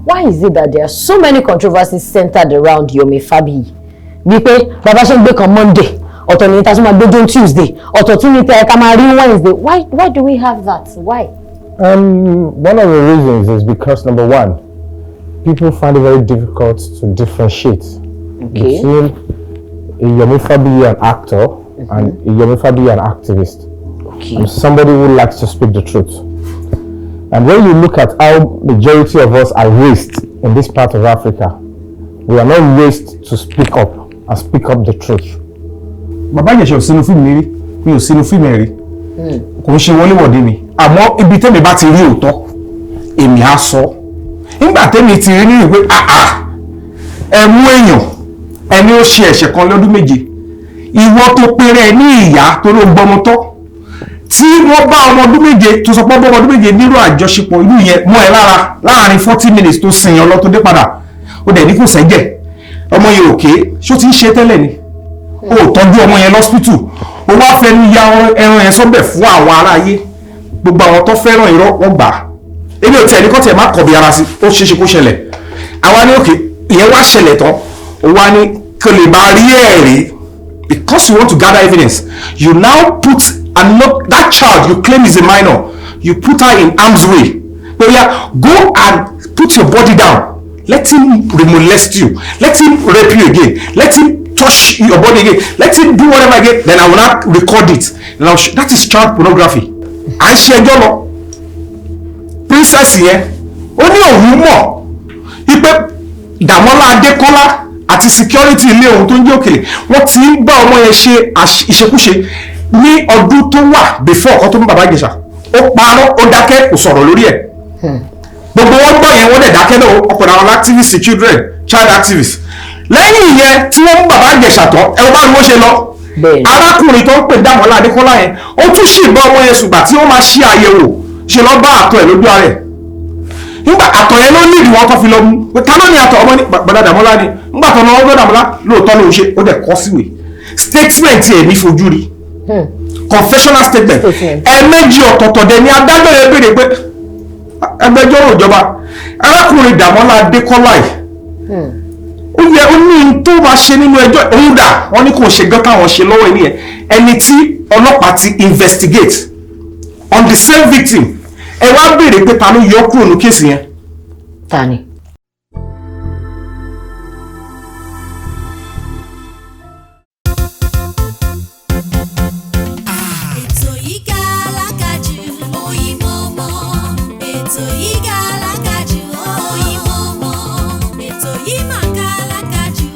Why is it that there are so many controversies centered around Yomi Fabiyi? Bíi pé bàbá ṣe ń gbé kan Monday, ọ̀tọ̀ ní ta tún máa gbójú Tuesday, ọ̀tọ̀ tún ní tẹ́ ká máa rí Wednesday. Why do we have that? Why? One of the reasons is because, number one, people find it very difficult to differentiate between a Yomi Fabiyi, an actor, and a Yomi Fabiyi, an activist. I'm somebody who likes to speak the truth. And when you look at how majority of us are raised in this part of Africa, we are not raised to speak up and speak up the truth. Bàbá Ìjẹ̀ṣà ò sínú fíìmù mi rí, mi ò sínú fíìmù ẹ̀ rí, kò ń ṣe wọléwọ̀de mi. Àmọ́ ibi tẹ́mi bá ti rí òótọ́, èmi á sọ. Nígbà tẹ́mi ti rí nínú pé àà, ẹ mú èèyàn ẹni ó ṣe ẹ̀ṣẹ̀ kan lọ́dún 7, ìwọ tó péré ní ìyá tó ló gbọmọ tọ́, tí wọ́n bá ọmọ ọdún 7 tó sọ pé ọmọ ọdún 7 nírò àjọṣepọ̀ irú yẹn mọ́ ẹ lára láàrin 40 minutes tó sìn yàn lọ, tó dé padà, ó dẹ̀ ní kò sẹ́jẹ̀, ọmọ yẹn òkè ṣó ti ń ṣe tẹ́lẹ̀ ni, o ò tọ́jú ọmọ yẹn lọ́sípítù, o wá fẹnu ya ẹran yẹn sọ́bẹ̀ fún àwọn aráyé. Gbogbo àwọn tó fẹ́ràn irọ́, wọ́n gbà á. Èmi ò tiẹ̀ ní kọ́ tiẹ̀ má kọ̀bi ara sí, ó ṣeéṣe kó ṣẹlẹ̀. Àwa ní òkè ìyẹn wá ṣẹlẹ̀ tán, ó wá ní kó lè bá rí ẹ̀rí. Because you want to gather evidence, you now put that child you claim is a minor, you put her in harm's way. Oya, go and put your body down, let him molest you, let him rape you again, let him touch your body again, let him do whatever again, then I will not record it. Now that is child pornography. À ń ṣe ẹjọ́ lọ, princess yẹn ó ní òun mọ̀ wípé Dàmọ́lá Adékọ́lá àti security ilé òun tó ń jẹ́ Òkèlè, wọ́n ti ń bá ọmọ yẹn ṣe ìṣekúṣe ní ọdún tó wà before ọkọ tó ń bàbá Ìjẹ̀ṣà. Ó parọ́, ó dákẹ́, kò sọ̀rọ̀ lórí ẹ̀. Gbogbo wọn gbọ́ yẹn, wọ́n dẹ̀ dákẹ́ náà. Ọ̀pọ̀ àwọn activists, children, child activists. Lẹ́yìn ìyẹn tí wọ́n mú bàbá Ìjẹ̀ṣà tán, ẹ wọ́n bá ní wọ́n ṣe lọ. Arákùnrin tó ń pè Dàmọ́lá Adékọ́lá yẹn, ó tún sì bá ọmọ yẹn ṣùgbà tí wọ́n máa ṣe àyẹ̀wò, ṣe lọ bá àtọ̀ ẹ̀ lójú ara ẹ̀. Nígbà àtọ̀ yẹn ló nídìí wọn tó fi lọ mú. Ta ló ní àtọ̀ ọmọ? Ní bàdà Dàmọ́lá ni. Nígbà tó lọ́wọ́ gbọ́ Dàmọ́lá, lóòótọ́ ló ń ṣe. Ó dẹ̀ kọ́ síwèé statement ẹ̀ ní fojú rí, confessional statement. Statement. Ẹ̀ẹ̀mejì ọ̀tọ̀ọ̀tọ̀ dẹ̀ ni adájọ́ yẹn béèrè pé, agbẹjọ́rò ìjọba, arákùnrin Dàmọ́lá Adékọ́lá yìí, ó yẹ ó ní n tó máa ṣe nínú ẹjọ́ òun dà. Wọ́n ní kò ṣe gan táwọn ṣe lọ́wọ́ ẹni yẹn, ẹni tí ọlọ́pàá ti investigate on the same victim. Ẹ wá béèrè pé ta ló yọ kúrò ní case yẹn. Ta ni? Ètò yìí ga alágàjù, Oyinmomo. Ètò yìí ga alágàjù, Oyinmomo. Ètò yìí mà ga alágàjù,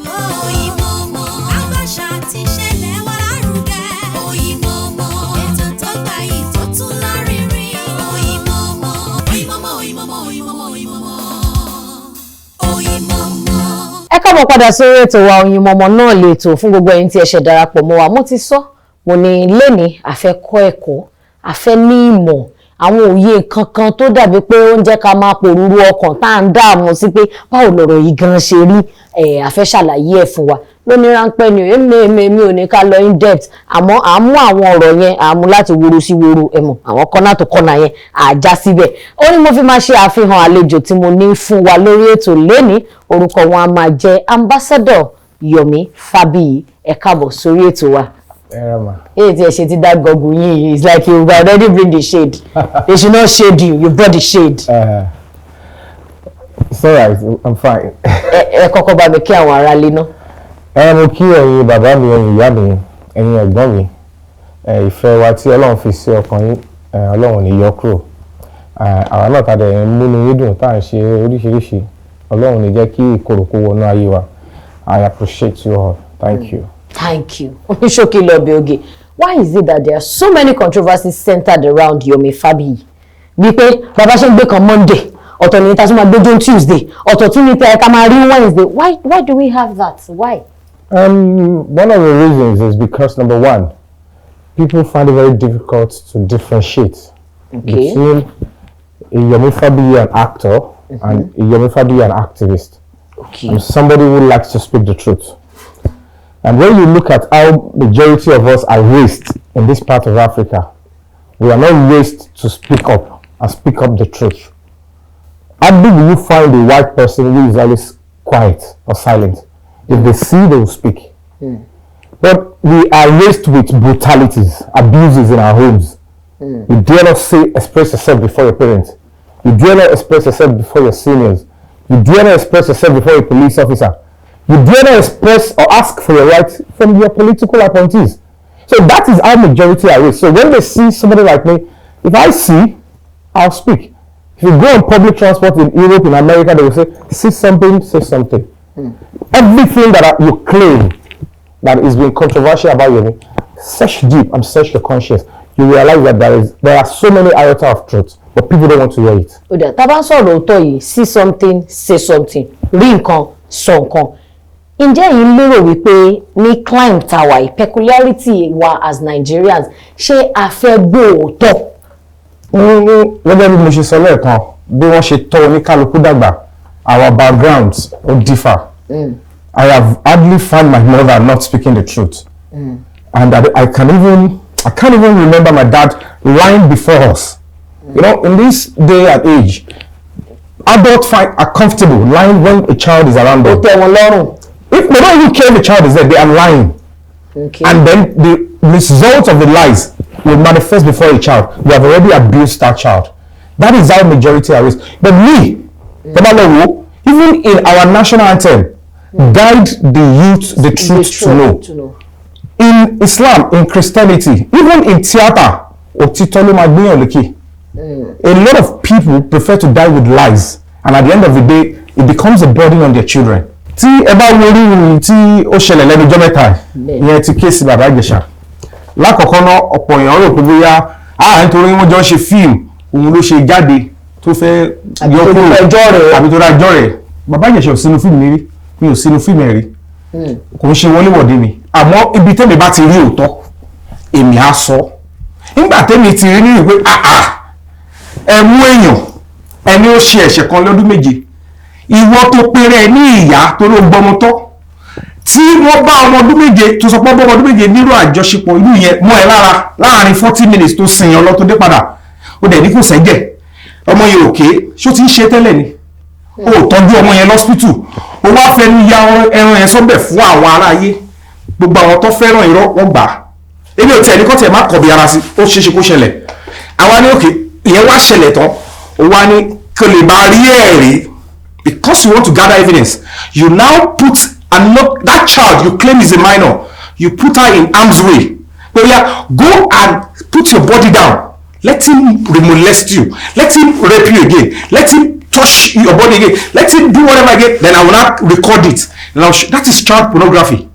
Oyinmomo. Àgbàṣà ti ṣẹlẹ̀ wá lárugẹ, Oyinmomo. Ètò tó gbayì tó tún lárinrin, Oyinmomo. Oyinmomo, Oyinmomo, Oyinmomo, Oyinmomo. Oyinmomo. Ẹ káàbọ̀ padà sórí ètò wa Oyinmomo náà lè tò fún gbogbo ẹ̀yin tí ẹ ṣẹ̀ darapọ̀ mọ́ wa. Mo ti sọ, mo ní lẹ́ni a fẹ́ kọ́ ẹ̀kọ́, a fẹ́ ní ìmọ̀ àwọn òye kankan tó dàbí pé ó ń jẹ́ ká máa pòrúurú ọkàn tá à ń dààmú sí pé báwo lọ̀rọ̀ yìí gan ṣe rí. Ẹ̀ a fẹ́ ṣàlàyé ẹ̀ fún wa lóní ráńpẹ́ ni. Èmi ò ní ká lọ in depth, àmọ́ à ń mú àwọn ọ̀rọ̀ yẹn, à ń mú láti woro sí woro, ẹ mọ̀, àwọn kọ́nà tó kọ́nà yẹn à já síbẹ̀. Ó ní mo fi máa ṣe àfihàn àlejò tí mo ní fún wa lórí ètò lẹ́ni. Orúkọ wọn a máa jẹ́ Ambassador Yomi Fabiyi. Ẹ káàbọ̀ sórí ètò wa. Ẹ rà mà. Èyí tí ẹ ṣe ti dá gọgùn yìí, it's like you already bring the shade. They should not shade you, you brought the shade. It's alright, I'm fine. Ẹ kọ́kọ́ bá mi kí àwọn aráalé náà. Ẹ mo kí ẹ̀yin bàbá mi, ẹ̀yin ìyá mi, ẹ̀yin ẹ̀gbọ́n mi. Ẹ ìfẹ́ wa tí Ọlọ́run fi sí ọkàn yín, ẹ Ọlọ́run ò ní yọ kúrò. Ẹ àwa náà ta dẹ̀ ń múnú yín dùn tá à ń ṣe oríṣiríṣi, Ọlọ́run ò ní jẹ́ kí ìkorò kó wọnú ayé wa. I appreciate you all. Thank you. Thank you. Oníṣókí lọ oge. Why is it that there are so many controversies centered around Yomi Fabiyi? Bíi pé bàbá ṣe ń gbé kan Monday, ọ̀tọ̀ ní ta tún máa gbójú Tuesday, ọ̀tọ̀ tún ní tẹ́ ká máa rí Wednesday. Why do we have that? Why? One of the reasons is because, number one, people find it very difficult to differentiate between a Yomi Fabiyi, an actor, and a Yomi Fabiyi, an activist. I'm somebody who likes to speak the truth. And when you look at how majority of us are raised in this part of Africa, we are not raised to speak up and speak up the truth. Hardly will you find a white person who is always quiet or silent. If they see, they will speak. But we are raised with brutalities, abuses in our homes. You dare not say, express yourself before your parents. You dare not express yourself before your seniors. You dare not express yourself before a police officer. You dare not express or ask for your rights from your political appointees. So that is how majority are raised. So when they see somebody like me, if I see, I'll speak. If you go on public transport in Europe, in America, they will say, see something, say something. Everything that you claim that is being controversial about you, search deep and search your conscience. You realize that there are so many iota of truth, but people don't want to hear it. Ó dà, tá a bá ń sọ̀rọ̀ òótọ́ yìí, see something, say something, rí nǹkan, sọ nǹkan, ǹjẹ́ yìí lérò wípé ní clime tá a wà yìí, peculiarity wa as Nigerians, ṣé a fẹ́ gbóòótọ́? Gẹ́gẹ́ bí mo ṣe sọ lẹ́ẹ̀kan, bí wọ́n ṣe tọ́ oníkálukú dàgbà, our backgrounds ó differ. I have hardly found my mother not speaking the truth, and I can't even remember my dad lying before us. In this day and age, adults find are comfortable lying when a child is around them. Tẹ́ wọn lọ́rùn. If they don't even care if the child is there, they are lying. And then the result of the lies will manifest before a child. You have already abused that child. That is how majority are raised. But me, mm. Even in our national anthem, guide the youth the truth to know. To know. In Islam, in Christianity, even in theater, òtítọ́ ló máa gbéyàn lékè. A lot of people prefer to die with lies, and at the end of the day, it becomes a burden on their children. Tí ẹ bá wo orí tí ó ṣẹlẹ̀ lẹ́nu ọjọ́ mẹ́ta yìí, ìyẹn ti case Bàbá Ìjẹ̀ṣà. Lákọ̀ọ́kọ́ náà, ọ̀pọ̀ èèyàn rò pé bóyá nítorí wọ́n jọ ń ṣe fíìmù, òun ló ṣe jáde tó fẹ́ yọ tó kúrò ẹjọ́ rẹ̀. àbí tó dájọ́ rẹ̀. Bàbá Ìjẹ̀ṣà ò sínú fíìmù mi rí, mi ò sínú fíìmù ẹ̀ rí, kò ń ṣe wọléwọ̀de mi. Àmọ́ ibi tẹ́mi bá ti rí òótọ́, èmi á sọ. Nígbà tẹ́mi ti rí nínú pé ẹ mú èèyàn ẹni ó ṣe ẹ̀ṣẹ̀ kan lọ́dún 7, ìwọ tó péré ní ìyá tó ló gbọmọ tọ́, tí wọ́n bá ọmọ ọdún 7 tó sọ pé ọmọ ọdún 7 nírò àjọṣepọ̀ irú yẹn mọ́ ẹ lára láàrin 40 minutes tó sin yan lọ tó dé padà, ó dẹ̀ ní kò sẹ́jẹ̀, ọmọ yẹn òkè ṣó ti ń ṣe tẹ́lẹ̀ ni, ó tọ́jú ọmọ yẹn lọ́sípítù, ó wá fẹnu ya ẹran yẹn sọ́bẹ̀ fún àwọn aráyé, gbogbo àwọn tó fẹ́ràn irọ́ wọ́n gbà á. Èmi ò tiẹ̀ ní kọ́ tiẹ̀ má kọ̀bi ara sí, ó ṣeéṣe kó ṣẹlẹ̀. Àwa ní òkè ìyẹn wá ṣẹlẹ̀ tán, ó wá ní kó lè máa rí ẹ̀rí. Because you want to gather evidence, you now put that child you claim is a minor, you put her in harm's way. But yeah, go and put your body down. Let him molest you. Let him rape you again. Let him touch your body again. Let him do whatever again. Then I will not record it. Now that is child pornography.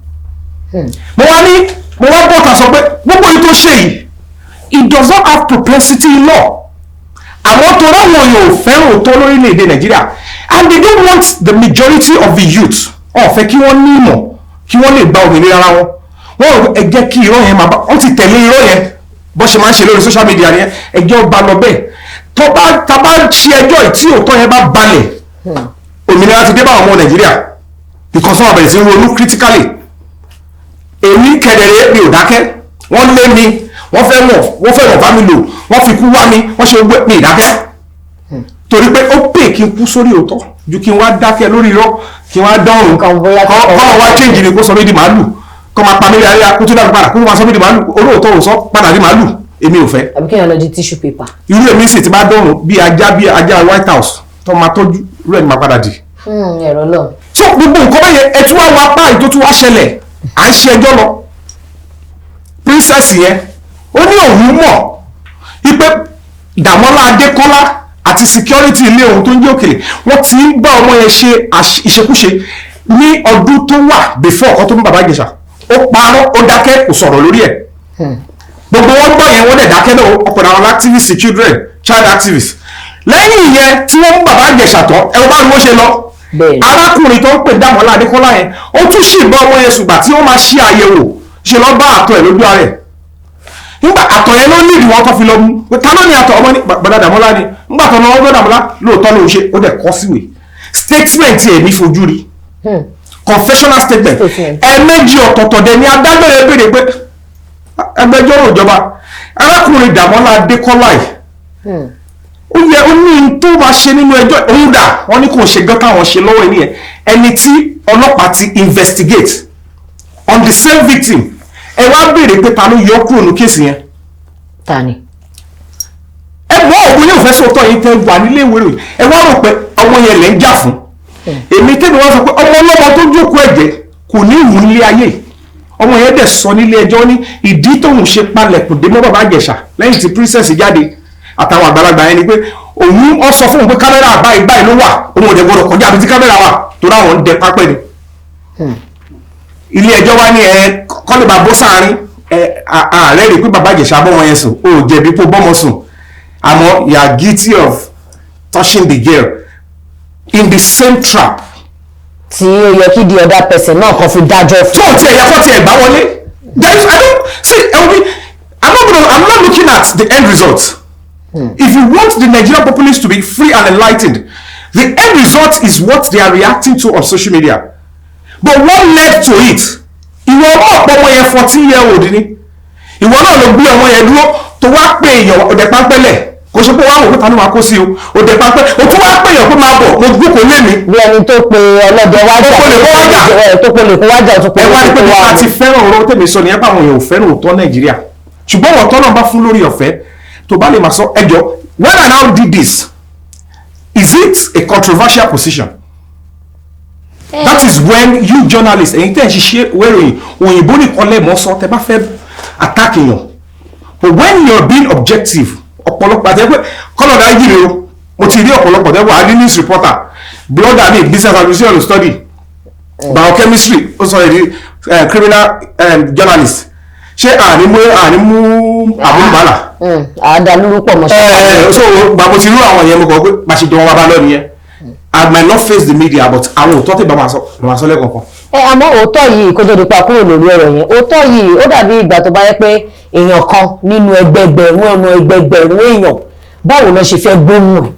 Mo wá ní, mo wá bọ́ta sọ pé gbogbo èyí tó ṣe yìí, it does not have propensity in law. Àwọn tó ráwọn èèyàn ò fẹ́ràn òótọ́ lórílẹ̀‐èdè Nàìjíríà, and they don't want the majority of the youth, ò fẹ́ kí wọ́n ní ìmọ̀ kí wọ́n lè gba òmìnira ara wọn. Wọ́n rò ẹ jẹ́ kí irọ́ yẹn máa bá wọ́n ti tẹ̀lé irọ́ yẹn bó ṣe máa ń ṣe lórí social media yẹn, ẹ jẹ́ ó bá lọ bẹ́ẹ̀. Tó bá ta bá ṣe ẹjọ́ yìí tí òótọ́ yẹn bá balẹ̀, òmìnira ti dé bá àwọn ọmọ Nàìjíríà, because wọ́n bẹ̀rẹ̀ sí ronú critically. Èmi kẹ̀dẹ̀rẹ̀ mi ò dákẹ́, wọ́n lé mi, wọ́n fẹ́ wọ̀n bá mi lò, wọ́n fi kú wá mi, wọ́n ṣe gbé mi ìdákẹ́. Torí pé ó pè kí n kú sórí òótọ́ ju kí n wá dákẹ́ lórí irọ́, kí n wá dánrùn, kọ́ wá change ni kó sọ mí di màálù, kọ́ máa pa mí léraléra, kó tún dàbí padà, kó máa sọ mí di màálù, olóòótọ́ ò sọ padà di màálù, èmi ò fẹ́. Àbí kéèyàn lọ di tissue paper. Irú èmi sì ti bá dánrùn bí ajá White House tó máa tọ́jú, irú ẹ̀ ni máa padà di. Ẹ̀rọ lọ. So gbogbo nǹkan bẹ́yẹn ẹ tún wá wá páàyè tó tún wá ṣẹlẹ̀, à ń ṣe ẹjọ́ lọ. Princess yẹn ó ní òun mọ̀ wípé Dàmọ́lá Adékọ́lá àti security ilé òun tó ń jẹ́ Òkèlè wọ́n ti ń bá ọmọ yẹn ṣe ìṣekúṣe ní ọdún tó wà before ọkọ tó ń Bàbá Ìjẹ̀ṣà. Ó parọ́, ó dákẹ́, kò sọ̀rọ̀ lórí ẹ̀. Gbogbo wọn gbọ́ yẹn, wọ́n dẹ̀ dákẹ́ náà, ọ̀pọ̀ àwọn activists, children, child activists. Lẹ́yìn ìyẹn tí wọ́n mú Bàbá Ìjẹ̀ṣà tán, ẹ wọ́n bá ní wọ́n ṣe lọ. Arákùnrin tó ń pè Dàmọ́lá Adékọ́lá yẹn ó tún sì bá ọmọ yẹn ṣùgbà tí wọ́n máa ṣe àyẹ̀wò ṣe lọ bá àtọ̀ ẹ̀ lójú ara ẹ̀. Nígbà àtọ̀ yẹn ló ní ìdíwọ́ tó fi lọ mú, ta ló ní àtọ̀ ọmọ ní bàdà Dàmọ́lá ni. Nígbà tó lọ́wọ́ bàdà Dàmọ́lá lóòótọ́ ló ń ṣe, ó dẹ̀ kọ́ síwèé statement èmi fojú rí, confessional statement ẹ̀ẹ̀mejì ọ̀tọ̀ọ̀tọ̀ dẹ̀ ni adájọ́ yẹn béèrè pé agbẹjọ́rò ìjọba arákùnrin Dàmọ́lá Adékọ́lá yìí Ó yẹ ó ní n tó máa ṣe nínú ẹjọ́ òun dà. Wọ́n ní kò ṣe gan táwọn ṣe lọ́wọ́ ẹni yẹn, ẹni tí ọlọ́pàá ti investigate on the same victim. Ẹ wá béèrè pé ta ló yọ kúrò ní case yẹn? Ta ni? Ẹ mọ òun yóò fẹ́ sọ́tọ̀ yìí tẹ́ wà nílé ìwé ròyìn. Ẹ wá rò pé ọmọ yẹn lẹ́ ń jà fún. Èmi tẹ́mi wá sọ pé ọmọ ọlọ́mọ tó jókòó ẹ̀jẹ̀ kò ní ìwù nílé ayé. Ọmọ yẹn dẹ̀ sọ nílé ẹjọ́ ní ìdí tóun ṣe palẹ̀kùn dé mọ́ Bàbá Ìjẹ̀ṣà lẹ́yìn tí Princess jáde àtàwọn àgbàlagbà yẹn ni pé òun ọ sọ fún òun pé kámẹ́rà báyìí báyìí ló wà, òun ò dẹ̀ gbọdọ̀ kọjá àbí tí kámẹ́rà wà torí àwọn ń dẹ pápẹ́ ni. Ilé ẹjọ́ wá ní ẹ kọ́lé bá bó sáárín ẹ ààrẹ rí pé Bàbá Ìjẹ̀ṣà bọ́ wọn yẹn sùn, ó jẹ̀bi pé ó bọ́mọ sùn, àmọ́ you are guilty of touching the girl in the same trap tí ó yẹ kí the other person náà kan fi dájọ́ fún. Tó tiẹ̀ yẹ kó tiẹ̀ gbá wọlé. There is, I don't see, ẹ wo bí, I'm not looking at the end result. If you want the Nigerian populace to be free and enlightened, the end result is what they are reacting to on social media, but what led to it? Ìwọ ọmọ ọ̀pọ̀ ọmọ yẹn, 14-year-old ni. Ìwọ náà ló gbé ọmọ yẹn dúró tó wá pé èèyàn òdẹ pápẹ́lẹ̀. Kò ṣe pé wàá wò pé ta ló máa kó sí o òdẹ pápẹ́, o tún wá pé èèyàn pé máa bọ̀, mo jókòó lé mi. Bí ẹni tó pe ọlọ́dẹ wájà. Tó polè kó wájà. Ẹ, tó polè kó wájà, tó Ẹ polè wá ní kó pé wá. nípa ti fẹ́ràn ọ̀rọ̀ tèmi sọ nìyẹn, báwọn èèyàn ò fẹ́ràn òótọ́ Nàìjíríà, ṣùgbọ́n wọ́n tọ́nà bá fún lórí ọ̀fẹ́ tó bá lè máa sọ ẹjọ́. When I now did this, is it a controversial position? That is when you journalists, ẹ̀yin tẹ́ ẹ̀ ń ṣiṣẹ́ wẹ́ròyìn òyìnbó nìkan lẹ́mọ̀ sọ tẹ́ bá fẹ́ attack èèyàn, but when you're being objective, ọ̀pọ̀lọpọ̀ àti ẹgbẹ́ kọ́lọ̀dà yìí o, mo ti rí ọ̀pọ̀lọpọ̀ tẹ́ wà á ní news reporter, blogger ní business administration study, biochemistry, ó sọ èdè criminal journalist. Ṣé àní mú àbúrúbálà? Àdàlúrú pọ̀ mọ́. Ẹ so gbàgbọ́ ti rú àwọn yẹn, mo kọ̀ pé bá ṣe jọ wọn bá lọ nìyẹn. I might not face the media, but àwọn òótọ́ tí bá máa sọ, máa sọ lẹ́kọ̀ọ̀kan. Ẹ àmọ́ òótọ́ yìí, kó tó di pa kúrò lórí ọ̀rọ̀ yẹn, òótọ́ yìí, ó dàbí ìgbà tó bá yẹ pé èèyàn kan nínú ẹgbẹgbẹ̀rún ọ̀nà ẹgbẹgbẹ̀rún èèyàn, báwo ló ṣe fẹ́ gbóhùn ẹ̀?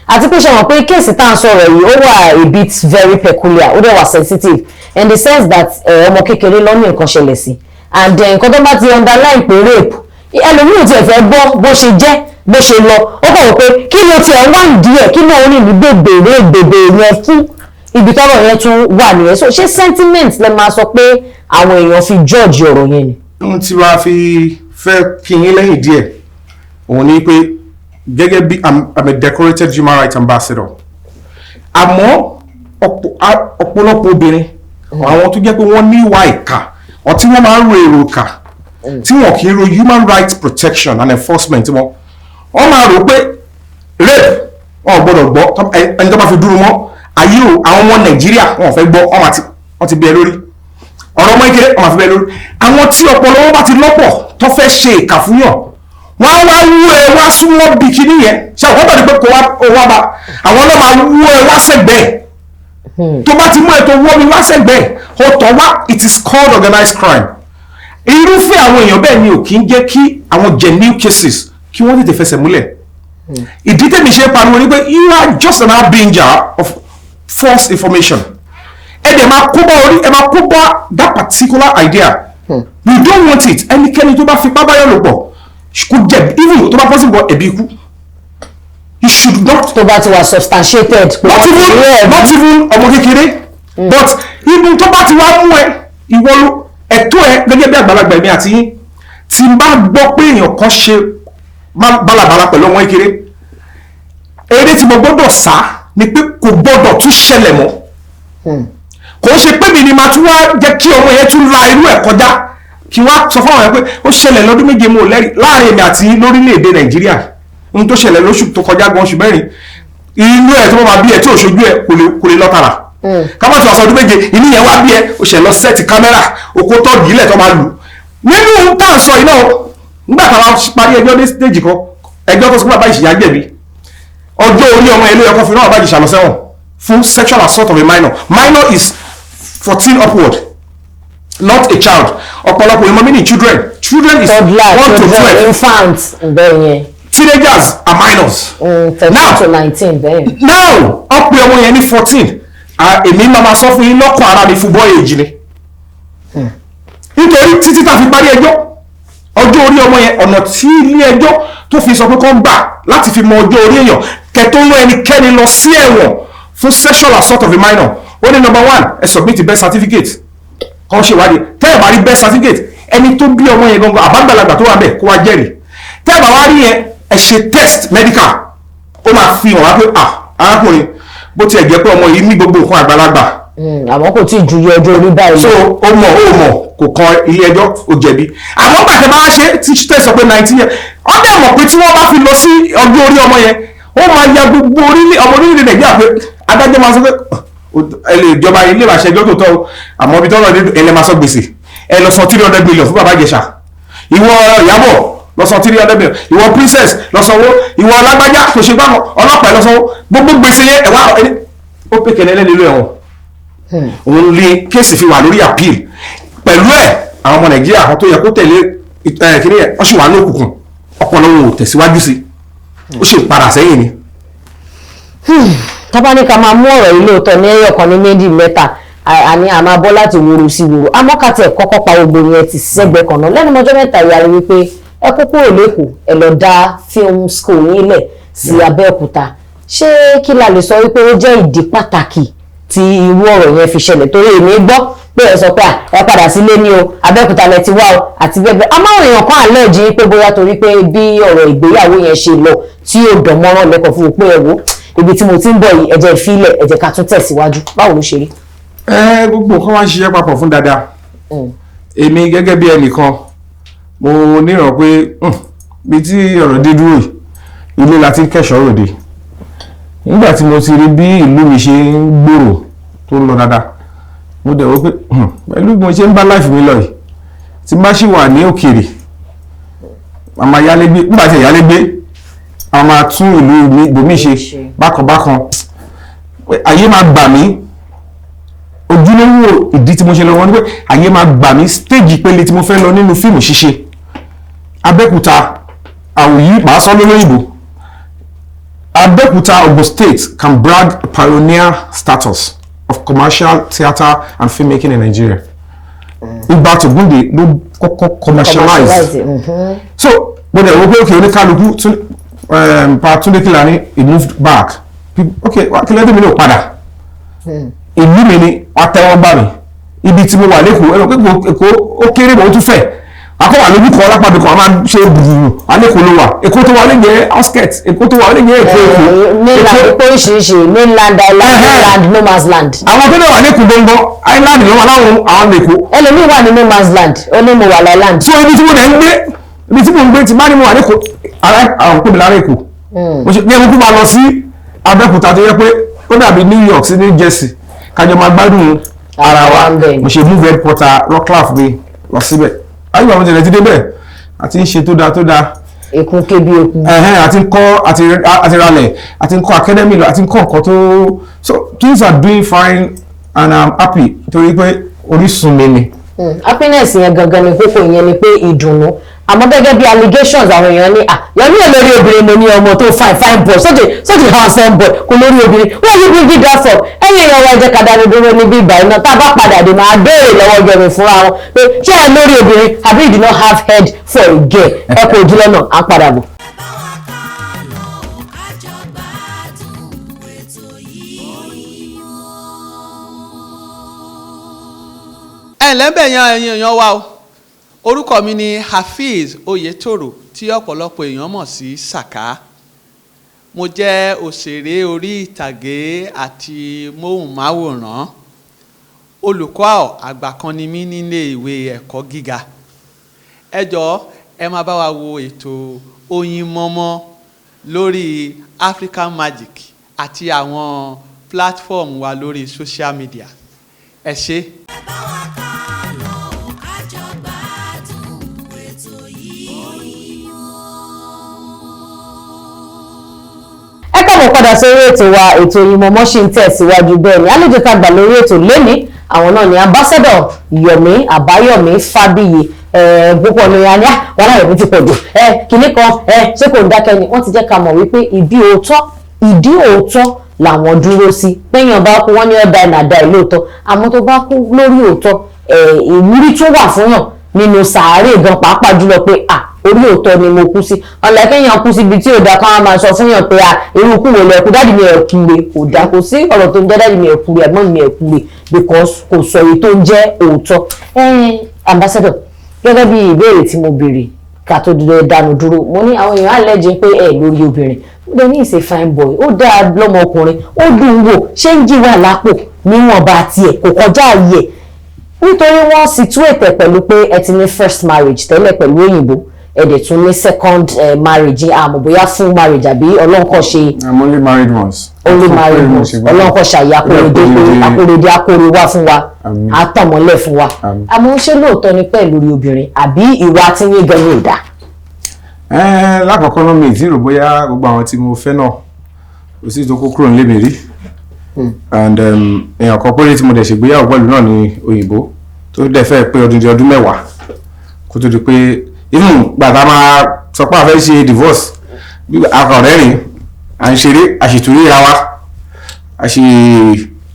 Àti pé ṣe mọ̀ pé case tá à ń sọ̀rọ̀ yìí, ó wà a bit very peculiar, ó dẹ̀ wà sensitive in the sense that ọmọ kékeré lọ́nà nǹkan ṣẹlẹ̀ sí, and nǹkan tó bá ti underline pé rape, ẹlòmíràn tiẹ̀ fẹ́ gbọ́ bó ṣe jẹ́, bó ṣe lọ, ó kàn wọ́n pé kí ló tiẹ̀ wá ń díẹ̀, kí ló ń rìn ní gbègbèrè gbègbè yẹn fún ibi tọ́rọ̀ yẹn tún wà nìyẹn. So ṣé sentiment lẹ máa sọ pé àwọn èèyàn fi judge ọ̀rọ̀ yẹn ni? Ohun tí wàá fi fẹ́ kí yín lẹ́yìn díẹ̀ òun ni pé gẹ́gẹ́ bí I'm a decorated human rights ambassador, àmọ́ ọ̀pọ̀lọpọ̀ obìnrin, àwọn tó jẹ́ pé wọ́n ní ìwà ìkà ọ̀ tí wọ́n máa ń ro èrò ìkà, tí wọ́n kì í ro human rights protection and enforcement, wọ́n máa rò pé rape, wọn ò gbọ́dọ̀ gbọ́. Ẹni tó bá fi dúró mọ́ ayé o, àwọn ọmọ Nàìjíríà wọn ò fẹ́ gbọ́. Wọ́n ti bí ẹ lórí ọ̀rọ̀ ọmọ ìkéré, ọmọ àfi bẹ́ẹ̀ lórí àwọn tí ọpọlọ wọn bá ti lọ́pọ̀ tó fẹ́ ṣe ìkà fún yàn, wọ́n á wá wú ẹ wá súnmọ́ bí kíní yẹn. Ṣé àwọn bàdí pé kò wá kò wá bá àwọn náà máa wú ẹ wá sẹ́gbẹ̀ẹ́? Tó bá ti mú ẹ tó wọ́ mi wá sẹ́gbẹ̀ẹ́ ọ̀tọ̀ wá, it is called organized crime. Irúfẹ́ àwọn èèyàn bẹ́ẹ̀ ni ò kí ń jẹ́ kí àwọn genuine cases kí wọ́n tètè fẹsẹ̀ múlẹ̀. Ìdí tèmi ṣe ń pariwo ni pé you are just an harbinger of false information. Ẹ dẹ̀ máa kó bá orí ẹ, máa kó bá that particular idea. We don't want it. Ẹnikẹ́ni tó bá fipá báyọ̀ lò pọ̀ kó jẹ̀bi, even tó bá possible ẹ̀bi ikú. You should not Tó bá ti wà substantiated pé not wọ́n ti even rí ẹ̀rí. Not even ọmọ kékeré, but ibi tó bá ti wá mú ẹ, ìwọ ló ẹ̀tọ́ ẹ gẹ́gẹ́ bí àgbàlagbà. Èmi àti yín, tí n bá gbọ́ pé èèyàn kan ṣe bálabàla pẹ̀lú ọmọ kékeré, eré tí mo gbọ́dọ̀ sá ni pé kò gbọ́dọ̀ tún ṣẹlẹ̀ mọ́. Kò ń ṣe pé mi ni màá tún wá jẹ́ kí ọmọ yẹn tún la irú ẹ̀ kọjá, kí wọ́n á sọ fún àwọn yẹn pé ó ṣẹlẹ̀ lọ́dún 7, mo lẹ́rìí láàrin èmi àti yín lórílẹ̀‐èdè Nàìjíríà. Ohun tó ṣẹlẹ̀ lóṣù tó kọjá gan, oṣù 4, inú ẹ̀ tó máa bí ẹ̀ tí ò ṣojú ẹ̀ kò lè lọ tààrà. Ká má ti wá sọ ọdún 7, inú yẹn wá bí ẹ ó ṣe lọ set kámẹ́rà oko tọ́ọ̀gì ilẹ̀ tó máa lù nínú tá à ń sọ yìí náà. Nígbà táwa parí ẹjọ́ dé stage kan, ẹjọ́ tó sọ pé Bàbá Ìjẹ̀ṣà jẹ̀bi, ọjọ́ orí ọmọ ilé ọkọ̀ fi rán Bàbá Ìjẹ̀ṣà lọ sẹ́wọ̀n fún sexual assault of a minor. Minor is 14 upward, not a child. Ọ̀pọ̀lọpọ̀ ìmọ̀ meaning children. Children is Toddler, 1 to children, 12. Infant bẹ́ẹ̀ yẹn. Teenagers are minors. 13 Now- to 19 bẹ́ẹ̀ yẹn. Now, ọ̀pẹ ọmọ yẹn ní 14, èmi máa ma sọ fún yín lọ́kàn ara mi, fún boy age ni, nítorí títí tá a fi parí ẹjọ́, Ọjọ́ orí ọmọ yẹn, ọ̀nà tí ilé ẹjọ́ tó fi sọ pé kó gbà láti fi mọ ọjọ́ orí èèyàn kẹtó rán ẹnikẹ́ni lọ sí ẹ̀wọ̀n fún sexual assault of a minor, ó ní number one, ẹ submit birth certificate, kọ́ ṣèwádìí. Tẹ́ ẹ̀ bá rí birth certificate, ẹni tó bí ọmọ yẹn gangan, àbágbàlagbà tó wà bẹ́ẹ̀, kó wá jẹ́rìí. Tẹ́ ẹ̀ bá wá rí yẹn, ẹ ṣe test medical, ó máa fi hàn wá pé, ah, arákùnrin, bó tiẹ̀ jẹ́ pé ọmọ yìí ní gbogbo nǹkan àgbàlagbà, Àmọ́ kò tí ì ju iye ọjọ́ orí báyìí so lọ. Ó mọ̀, ó mọ̀, kò kan ilé ẹjọ́, ó jẹ̀bi. Àmọ́ gbàtẹ́ bá wá ṣe tí tẹ̀ sọ pé 19 years, wọ́n dẹ̀ mọ̀ pé tí wọ́n bá fi lọ sí ọjọ́ orí ọmọ yẹn, ó máa ya gbogbo orílẹ̀ ọmọ orílẹ̀ Nàìjíríà pé adájọ́ máa sọ pé ẹ lè jọba ilé ìwàṣẹ ẹjọ́ tó tọ́ o, àmọ́ ibi tọ́lọ̀ ẹ lè máa sọ gbèsè, ẹ lọ san 300 million fún bàbá Ìjẹ̀ṣà, ìwọ Ìyábọ̀ lọ san 300 million, ìwọ Princess lọ sanwó, ìwọ alágbájá tó ṣe gbàgbọ́ ọlọ́pàá lọ sanwó, gbogbo gbèsè yẹn ẹ wá ẹni ó pè kẹlẹ́ nílò ẹ̀wọ̀n. Òun ní case fi wà lórí appeal pẹ̀lú ẹ̀. Àwọn ọmọ Nàìjíríà kan tó yẹ kó tẹ̀lé ẹ̀ kíní ẹ̀, wọ́n sì wà ní òkùnkùn, ọpọlọ wọn ò tẹ̀síwájú sí, ó sì ń padà sẹ́yìn ni. Tábà ní ká máa mú ọ̀rọ̀ yìí lóòótọ́ ní ẹyọ kan, ní méjì, mẹ́ta, àní a máa bọ́ láti wúru sí wúru. Àmọ́ ká tiẹ̀ kọ́kọ́ pa gbogbo yẹn ti sẹ́gbẹ̀ẹ́ kan náà, lẹ́nu ọjọ́ mẹ́ta yìí, a rí wípé ẹ kó kúrò lẹ́kọ̀ọ́, ẹ lọ dá film school yín lẹ̀ sí Abẹ́òkúta. Ṣé kí la lè sọ wípé ó jẹ́ ìdí pàtàkì tí irú ọ̀rọ̀ yẹn fi ṣẹlẹ̀? Torí èmi gbọ́ pé ẹ sọ pé à, ẹ padà sílé ní o, Abẹ́òkúta lẹ ti wá o, àti bẹ́ẹ̀ bẹ́ẹ̀. Àmọ́ àwọn èèyàn kan àlẹ́jì pé bóyá torí pé bí ọ̀rọ̀ ìgbéyàwó yẹn ṣe lọ tí yóò dán mọ́rán lẹ́kọ̀ọ́ fún un pé ẹ wo ibi tí mo ti ń bọ̀ yìí, ẹ jẹ́ ìfilẹ̀, ẹ jẹ́ ká tún tẹ̀síwájú. Báwo ló ṣe rí? Ẹ gbogbo nǹkan wá ń ṣiṣẹ́ papọ̀ fún dáadáa. Èmi gẹ́gẹ́ bí ẹnìkan, mo níran pé bí tí ọ̀rọ̀ dé dúró yìí, ilé la ti ń kẹ́ṣọ̀ọ́ ròde. Nígbà tí mo ti rí bí ìlú mi ṣe ń gbòòrò tó ń lọ dáadáa, mo dẹ̀ wò pé pẹ̀lú bí mo ṣe ń bá life mi lọ yìí, tí n bá ṣì wà ní òkèèrè, a máa yálégbé, nígbà tí ìyálégbé a máa tún ìlú mi ibòmí ṣe bákan bákan, ayé máa gbà mí. Ojúlówó ìdí tí mo ṣe lọ wọn ni pé ayé máa gbà mí stage ìpele tí mo fẹ́ lọ nínú fíìmù ṣíṣe. Abẹ́òkúta àwòyí, màá sọ lólóyìnbó, Abẹ́òkúta, Ogun State can brag a pioneer status of commercial theatre and filmmaking in Nigeria. Hubert Ògúndé ló kọ́kọ́ commercialize. So mo dẹ̀ wò pé okay, oníkálukú tún pa Túndé Kèlání, he moved back. Okay, kí ló dé mi náà padà ìlú mi ni wọ́n tẹ́wọ́ gbà mí ibi tí mo wà lẹ́kọ̀ọ́. Ẹ̀rọ pé Èkó ó kéré mọ́, ó tún fẹ̀ akọ́wà lójú kan lápapọ̀ kan, a máa ṣe gbùgbùrù alẹ́kọ̀ọ́ ló wà. Èkó tó wà lè jẹ́ outskirt, Èkó tó wà lè jẹ́ Èkó Èkó. Mainland pé oríṣiríṣi: mainland, island, mainland, no man's land. Àwọn tó dẹ̀ wà lẹ́kọ̀ọ́ gbọ̀ngàn, island ló wà láwọn àwọn lẹ́kọ̀ọ́. Ẹlòmíì wà ní no man's land, ó ní mo wà l'island. So ibi tí mo dẹ̀ ń gbé, ibi tí mo ń gbé, tí bá ní mo wà lẹ́kọ̀ọ́, ara àwọn pè mí lára Èkó, mo ṣe ní ẹ̀mú kú máa lọ sí Abẹ́òkúta tó yẹ pé ó dàbí New York sí New Jersey, kájọ máa gbádùn ara wa. Mo ṣe move headquarter Rockclaf mi lọ síbẹ̀. Ayé àwọn tẹ̀lé ti débẹ̀ àti ń ṣe tó dáa tó dáa. Ekun ké bí eku. Ẹ̀hẹ́n, àti ń kọ́, àti ralẹ̀, àti ń kọ́ academy lọ, àti ń kọ́ nǹkan tó. So things are doing fine and I'm happy torí pé orísun mi ni. Happiness yẹn gangan ni kókó, ìyẹn ni pé ìdùnnú. Àmọ́ gẹ́gẹ́ bí allegations, àwọn èèyàn ní, ah, Yomi ò lórí obìnrin. Mo ní ọmọ tó fine fine boy, such a handsome boy, kò lórí obìnrin. Where you bring that from? Ẹ̀yin èèyàn wa, jẹ́ ká dánu dúró níbí ìgbà iná. Tá a bá padà dé, máa béèrè lọ́wọ́ Yomi fúnra wọn pé ṣé ẹ lórí obìnrin àbí you do not have head for a girl? Ẹ kò ojú lọ́nà, à ń padà bọ̀. Ẹ bá wa ká lọ, ká jọ gbádùn ètò yìí. Ẹ ǹlẹ́ bẹ̀ yan ẹ̀yin èèyàn wa o. Orúkọ mi ni Hafiz Oyetoro, tí ọ̀pọ̀lọpọ̀ èèyàn mọ̀ sí Saka. Mo jẹ́ òṣèré orí ìtàgé àti móhùnmáwòrán. Olùkọ́ àgbà kan ni mí nílé ìwé ẹ̀kọ́ gíga. Ẹ jọ̀ọ́, ẹ máa bá wa wo ètò Oyinmọmọ lórí African Magic àti àwọn platform wa lórí social media. Ẹ ṣé. Ẹ bá wa ká lọ, ká jọ gbádùn ètò yìí. Ẹ káàbọ̀ padà sórí ètò wa, ètò Oyinmọmọ ṣì ń tẹ̀síwájú. Bẹ́ẹ̀ ni àlejò tá a gbà lórí ètò lónìí, àwọn náà ni Ambassador Yomi Àbáyọ̀mí Fábíyì. Púpọ̀ ní a ní wàhálà Yomi ti pọ̀ jù, kìnnì kan, ṣé kò ń dákẹ́ ni. Wọ́n ti jẹ́ ká mọ̀ wípé ìdí òótọ́, ìdí òótọ́ làwọn dúró sí. Péyàn bá kú, wọ́n ní ọ̀dà ìnàdà ìlóòótọ́, àmọ́ tó bá kú lórí òótọ́, ìwúrí tó wà fún yàn. Nínú sàárè gan pàápàá jùlọ pé à orí òótọ́ ni mo kú sí. Ọ̀nà kéèyàn kú síbi tí ò dáa, káwọn máa sọ fún yàn pé à irú kú wo lẹ kú, daddy mi ẹ̀ kú re, kò dáa. Kò sí ọ̀rọ̀ tó ń jẹ́ daddy mi ẹ̀ kú re, ẹ̀gbọ́n mi ẹ̀ kú re, because kò sọ èyí tó ń jẹ́ òótọ́. Ambassador, gẹ́gẹ́ bí ìbéèrè tí mo béèrè ká tó dúró dánu dúró, mo ní àwọn èèyàn àlẹ́jẹ́ pé ẹ lórí obìnrin, mo dẹ̀ ní ìṣe fine boy, ó dáa lọ́mọkùnrin, ó dùn ún wò, ṣé ń jí wà lápò níwọ̀nba tiẹ̀, kò kọjá ààyè ẹ̀, nítorí wọ́n situate ẹ̀ pẹ̀lú pé ẹ ti ní first marriage tẹ́lẹ̀ pẹ̀lú òyìnbó, ẹ dẹ̀ tún ní second marriage, àmọ́ bóyá full marriage àbí ọlọ́nkọ̀ ṣe. I'm only married once. Only married once. Ọlọ́nkọ̀ ṣàyè akóredé, akóredé, akóre wá fún wa, àtọ̀mọ́lẹ̀ fún wa. Àmọ́ ṣé lóòótọ́ ni pẹ̀lú lórí obìnrin, àbí ìwà tí yín gan ni ò dáa? Lákọ̀ọ́kọ́ náà, mi ì tí rò bóyá gbogbo àwọn tí mo fẹ́ náà, kò sí tó kó kúrò nílé mi rí. And èèyàn kan péré tí mo dẹ̀ ṣègbéyàwó pẹ̀lú náà ní òyìnbó, tó dẹ̀ fẹ́ pé ọdún di ọdún 10 kó tó di pé even gbàtà máa sọ pé a fẹ́ ṣe divorce, akọ̀rẹ́ rìn, à ń ṣeré, àṣètúrí ra wa, a ṣe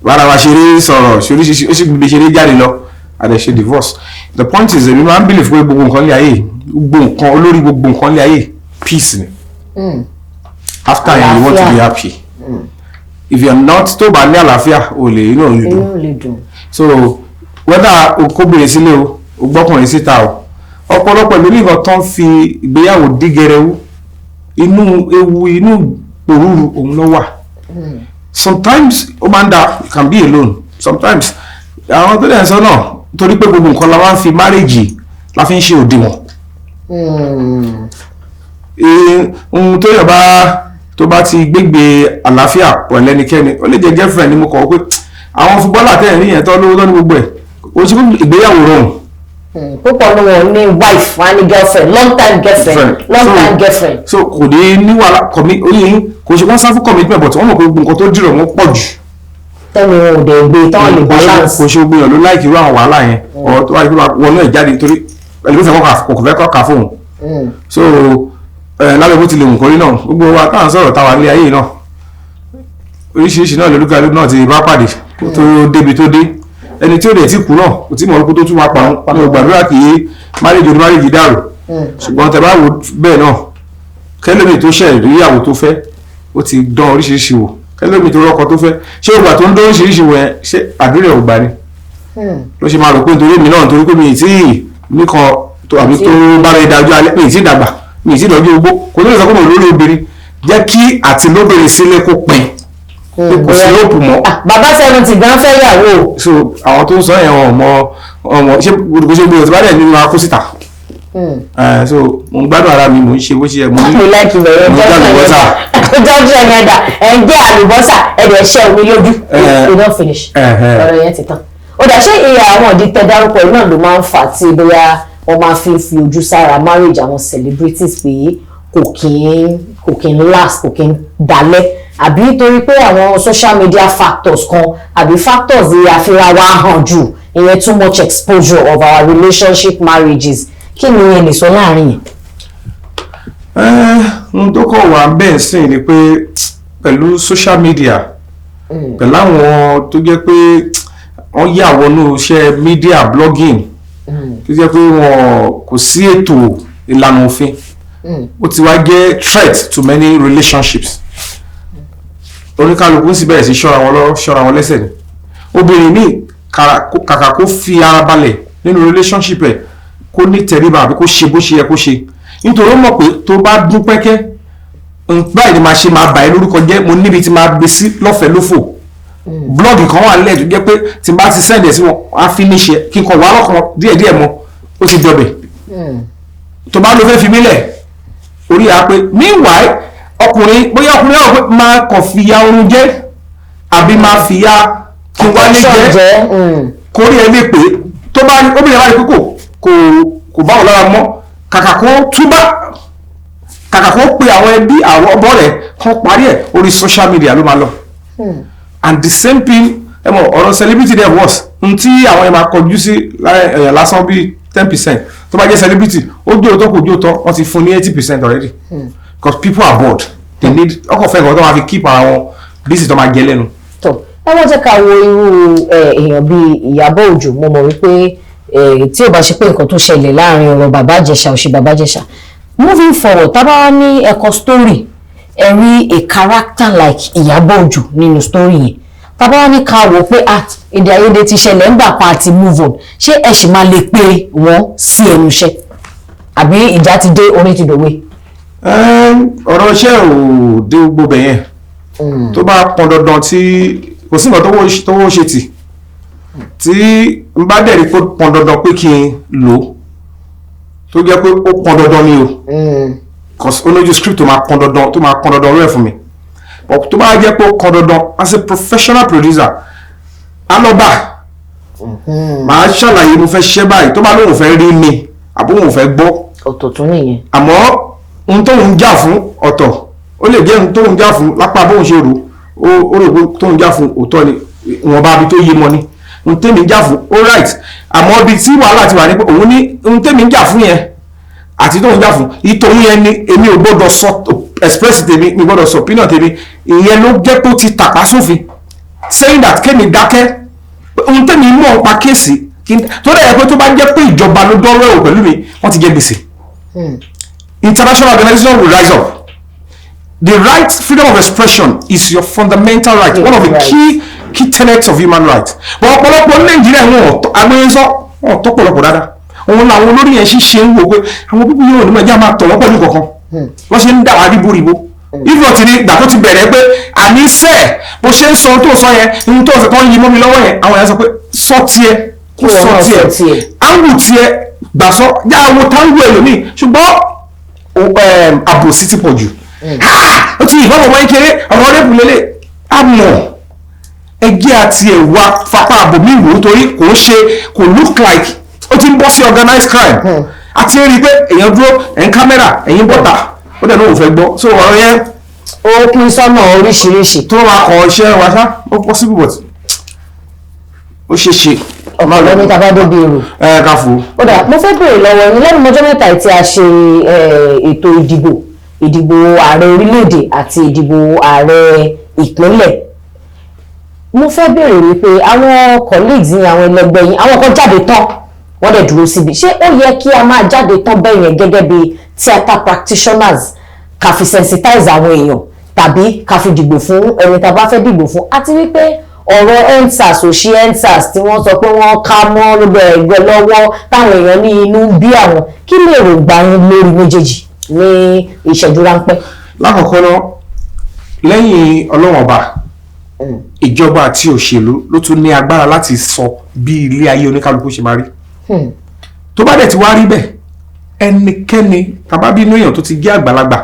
bára wa ṣeré, sọ̀rọ̀ ṣe oríṣiríṣi, ó sì gbé ṣeré jáde lọ, a dẹ̀ ṣe divorce. The point is, èmi máa ń believe pé gbogbo nǹkan lé ayé, gbogbo nǹkan olórí, gbogbo nǹkan lé ayé, peace ni. After yẹn, you want to be happy. If you are not, tó bá ní àlàáfíà, o lè inú òun dùn. Inú lè dùn. So whether o kóbìnrin sílé o, o gbọ́kùnrin síta o, ọ̀pọ̀lọpọ̀ ìlú nìkan tó ń fi ìgbéyàwó dígẹrẹwú, inú ewu, inú òrùrù òun ló wà. Sometimes ó máa ń da, you can be alone sometimes. Àwọn tó dẹ̀ ń sọ náà, torí pé gbogbo nǹkan la máa ń fi marriage la fi ń ṣe òdiwọ̀n. Ohun tó yàn bá tó bá ti gbégbé àlàáfíà pẹ̀lú ẹnikẹ́ni, ó lè jẹ́ girlfriend ni. Mo kọ̀ pé àwọn fúbọ́là tẹ̀ ní yẹn tó lówó tó ní gbogbo ẹ̀, ó ṣe fún ìgbéyàwó rọrùn. Púpọ̀ ní wọn ní wife, wọn á ní girlfriend, long time girlfriend, long time girlfriend. So kò ní ní wàhálà kọ̀mí oyin, kò ṣe wọ́n sá fún commitment, but wọ́n mọ̀ pé gbogbo nǹkan tó dìrọ̀ wọ́n pọ̀ jù. Tẹ́mi wọn ò dẹ̀ gbé tán lè balance. Kò ṣe gbogbo èèyàn ló like irú àwọn wàhálà yẹn, ọ̀ tó wáyé pé wọnú ẹ̀ jáde, torí ẹlòmíì fẹ́ kò fẹ́ kọ́ fóun. So lábẹ́ bó ti lè wù kórí náà, gbogbo wa táwọn sọ̀rọ̀ táwa ní ayé náà, oríṣiríṣi náà lórúkọ náà ti bá pàdé kó tó débi tó dé. Ẹni tí ó dẹ̀ ti kú náà kò tí mọ̀ orúkọ tó tún máa pa òun. Mi ò gbàdúrà kí marriage oní marriage dàrú, ṣùgbọ́n tẹ bá wò bẹ́ẹ̀ náà, kẹlẹ́mi tó ṣẹ̀ ìyàwó tó fẹ́, ó ti dán oríṣiríṣi wò. Kẹlẹ́mi tó rọ́kọ tó fẹ́, ṣé ìgbà tó ń dán oríṣiríṣi wò yẹn, ṣé àdúrà ò gbà ni ló ṣe máa rò pé nítorí èmi náà, nítorí pé mi ì tí ì nìkan tó àbí tó bá rẹ̀ dájú alẹ́, mi ì tí ì dàgbà, mi ì tí ì dọ́jú ogbó, kò ní lè sọ pé mo lórí obìnrin, jẹ́ kí àti lóbìnrin sílé kó pin pé kò sí hope mọ́. Bàbá 70 gan fẹ́ yàwó. So àwọn tó ń sọ yẹn, wọn mọ ọmọ ṣé kò ṣe gbogbo tí bá dẹ̀ nínú akó síta. So mo ń gbádùn ara mi, mo ń ṣe bó ṣe yẹ, mo ní mo like ìbẹ̀rẹ̀. Mo ń jẹ àlùbọ́sà. Junction yẹn dà, ẹ̀ ń jẹ́ àlùbọ́sà, ẹ̀ dẹ̀ ṣẹ́ omi lójú. You don finish. Ọ̀rọ̀ yẹn ti tán. Ó dà, ṣé ìyá àwọn ìdí tẹ́ dárúkọ yìí náà ló máa ń fà tí bóyá wọ́n máa fi ojú sára marriage àwọn celebrities pé kò kí ń last, kò kí ń dalẹ̀, àbí torí pé àwọn social media factors kan, àbí factors yìí àfihàn wa hàn jù, ìyẹn too much exposure of our relationship, marriages? Kí ni ẹ lè sọ láàrin yẹn? Ohun tó kọ̀ wá bẹ́ẹ̀ sìn ni pé pẹ̀lú social media, pẹ̀lú àwọn tó jẹ́ pé wọ́n yà wọnú iṣẹ́ media blogging, tó jẹ́ pé wọn kò sí ètò ìlànà òfin, ó ti wá jẹ́ threat to many relationships. Oníkálukú sì bẹ̀rẹ̀ sí ṣọ́ra wọn lọ, ṣọ́ra wọn lẹ́sẹ̀ ni. Obìnrin míì, kàkà kó fi ara balẹ̀ nínú relationship ẹ̀, kó ní tẹríba àbí kó ṣe bó ṣe yẹ kó ṣe, nítorí ó mọ̀ pé tó bá dún pẹ́kẹ́ báyìí ni máa ṣe máa bà ẹ́ lórúkọ jẹ́, mo níbi tí máa gbé sí lọ́fẹ̀ẹ́ lófò, blog kan wà nílẹ̀ tó jẹ́ pé tí n bá ti send ẹ̀ sí wọn, á finish ẹ̀, kí n kàn wá lọ́kàn díẹ̀díẹ̀ mọ́, ó ti dọbẹ̀. Tó bá lọ fẹ́ fi mí lẹ̀, orí à pé. Meanwhile, ọkùnrin, bóyá ọkùnrin náà pé máa kàn fìyà oorun jẹ́ àbí máa fìyà kí wálé jẹ́ jẹ́. Kórí ẹ lè pé tó bá obìnrin bá rí pé kò bá wọn lára mọ́, kàkà kó túbá, kàkà kó pe àwọn ẹbí, àwọn ọmọ rẹ̀ kán parí ẹ̀, orí social media ló máa lọ. And the same thing, ẹ mọ̀ ọ̀rọ̀ celebrity there was n tí àwọn yẹn máa kọjú sí lásán bíi 10%, tó bá jẹ́ celebrity, ó jó òótọ́, kò jó òótọ́, wọ́n ti fún ní 80% already, because people are bored, they need ọkọ̀ fẹ́ nǹkan tó máa fi keep ara wọn busy, tó máa jẹ lẹ́nu. Tó ẹ wọ́n jẹ́ ká wo irú èèyàn bíi Ìyábọ̀ Òjó, mo mọ̀ wípé Tí ò bá ṣe pé nǹkan tó ṣẹlẹ̀ láàrin ọ̀rọ̀ Bàbá Ìjẹ̀ṣà ò ṣe Bàbá Ìjẹ̀ṣà. Moving forward, tá bá wá ní ẹ̀kọ́ story, ẹ rí a character like Ìyábọ̀ Òjó nínú story yẹn, tá bá wá ní ká wò pé, ah, èdè àìyedè ti ṣẹlẹ̀ ńgbà kan àti move on, ṣé ẹ sì máa lè pe wọ́n sí ẹnu iṣẹ́, àbí ìjà ti dé, orin ti dòwe? Ọ̀rọ̀ iṣẹ́ ò dé gbogbo bẹ̀ yẹn. Tó bá pọn dandan, tí kò sí nǹkan tówó ṣe tì, tí n bá dẹ̀ rí pé ó pọn dandan pé kí n lò ó, tó jẹ́ pé ó pọn dandan ni o, cause ó lójú script tó máa pọn dandan, tó máa pọn dandan rẹ̀ fún mi. But tó bá jẹ́ pé ó pọn dandan, as a professional producer, alọ́ba màá ṣàlàyé, mo fẹ́ ṣiṣẹ́ báyìí. Tó bá lóun fẹ́ rí mi àbó òun fẹ́ gbọ́, Ọ̀tọ̀ tún nìyẹn. Àmọ́ ohun tóun jà fún ọ̀tọ̀, ó lè jẹ́ ohun tóun jà fún lápá bóun ṣe rò ó, ó rò pé tóun jà fún òótọ́ ni, ìwọ̀nba ibi tó yé mọ́ ni. Ohun tèmi jà fún ó right, àmọ́ ibi tí wàhálà ti wà ní pé òun ní ohun tèmi jà fún yẹn àti tóun jà fún ìtòun yẹn ni èmi ò gbọ́dọ̀ sọ express tèmi, mi gbọ́dọ̀ sọ opinion tèmi. Ìyẹn ló jẹ́ pé ó ti tàpá sófin, saying that kémi dákẹ́, ohun tèmi mọ̀ pa case tó dẹ̀ yẹ pé tó bá jẹ́ pé ìjọba ló dọ́rọ̀ ẹ̀wò pẹ̀lú mi, wọ́n ti jẹ gbèsè. International organization will rise up. The right, freedom of expression is your fundamental right, one of the key tenets of human rights. But ọ̀pọ̀lọpọ̀ ní Nàìjíríà, wọn ò tọ́ agbóyè sọ, wọn ò tọ́ pọ̀lọpọ̀ dáadáa. Òun làwọn olórí yẹn ṣì ṣe ń wò pé àwọn pípọ̀ yóò ní máa jẹ́ máa tọ̀ wọ́n pẹ̀lú kankan, wọ́n ṣe ń dà wá ríboríbo. If not ní ìgbà tó ti bẹ̀rẹ̀ pé àní sẹ́ẹ̀ bó ṣe ń sọ ohun tó sọ yẹn, ohun tó sọ tó ń yí mọ́ mi lọ́wọ́ yẹn, àwọn yẹn sọ pé sọ tiẹ̀ kó Kí sọ wọn náà tiẹ̀ sọ tiẹ̀. Áńgù tiẹ̀ gbà sọ yá àwọn táńgù ẹlòmíì, ṣùgbọ́n àbòsí ti pọ̀ jù. Ó ti yìnbọn ọmọ kékeré, ọ̀rọ̀ rape lélẹ̀. Àmọ́ ẹgbẹ́ àti ẹ̀wà fapá àbòmí wò ó, torí kò ń ṣe, kò look like ó ti ń bọ́ sí organized crime. Àti rí i pé èèyàn dúró, ẹ̀ ń kámẹ́rà, ẹ̀yìn bọ́tà, ó dẹ̀ lóun fẹ́ gbọ́. So ọ̀rọ̀ yẹn Ó pín sọ́nà oríṣiríṣi. Tó máa kọ iṣẹ́ wa ṣá, ó possible, but ó ṣe ṣe. Ọ̀pọ̀ ní tá a bá débi èrò. Ẹ ká fò. Ó dà, mo fẹ́ béèrè lọ́wọ́ yín, lẹ́nu ọjọ́ mẹ́ta yìí tí a ṣe ètò ìdìbò ààrẹ orílẹ̀-èdè àti ìdìbò ààrẹ ìpínlẹ̀, mo fẹ́ béèrè wípé àwọn colleagues yín, àwọn ẹlẹgbẹ́ yín, àwọn kan jáde tán, wọ́n dẹ̀ dúró síbi. Ṣé ó yẹ kí a máa jáde tán bẹ́ẹ̀ yẹn gẹ́gẹ́ bí theatre practitioners, ká fi sensitize àwọn èèyàn tàbí ká fi dìbò fún ẹni tá a bá fẹ́ dìbò fún? Àti wípé ọ̀rọ̀ EndSARS, ò ṣe EndSARS tí wọ́n sọ pé wọ́n ká mọ́ gbogbo ẹ̀gbẹ́ lọ́wọ́, táwọn èèyàn ní inú ń bí àwọn, kí lè èròǹgbà yín lórí méjèèjì ní ìṣẹ́jú ráńpẹ́? Lákọ̀ọ́kọ́ náà, lẹ́yìn Ọlọ́wọ̀n Ọba, ìjọba àti òṣèlú ló tún ní agbára láti sọ bí ilé ayé oníkálukú ṣe máa rí. Tó bá dẹ̀ ti wá rí bẹ́ẹ̀, ẹnikẹ́ni tàbá bí inú èèyàn tó ti jẹ́ àgbàlagbà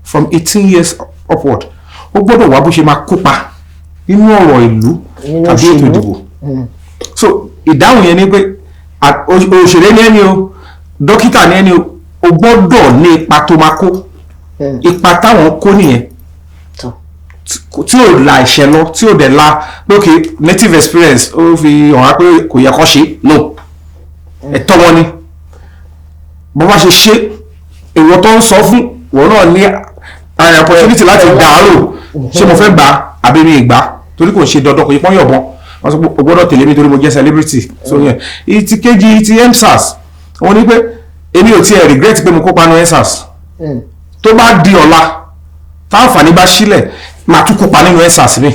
from 18 years upward, ó gbọ́dọ̀ wá bó ṣe máa kópa nínú ọ̀rọ̀ ìlú Nínú tàbí ètò òṣèlú. ìdìbò. So ìdáhùn yẹn ni pé òṣèré ní ẹni o, dókítà ní ẹni o, o gbọ́dọ̀ ní ipa tó máa kó. Ipa táwọn kó nìyẹn tí ò la ìṣẹ́ lọ, tí ò dẹ̀ la pé ok, native experience ó fi hàn wá pé kò yẹ kó ṣe. No, ẹ̀tọ́ wọn ni. Bó bá ṣe ṣe, ìwọ tó ń sọ fún ìwọ náà ní opportunity láti dàárò, ṣé mo fẹ́ gbà á àbí mi ì gbà á? Torí kò ń ṣe dandan, kò yẹ pọ́n yọ̀bọ̀n wọ́n sọ pé o gbọ́dọ̀ tẹ̀lé mi torí mo jẹ́ celebrity. So yẹn. Ìtì kejì ti EndSARS, wọ́n ní pé èmi ò tiẹ̀ regret pé mo kópa nínú EndSARS. Tó bá di ọ̀la, táǹfààní bá sílẹ̀, màá tún kópa nínú EndSARS mi.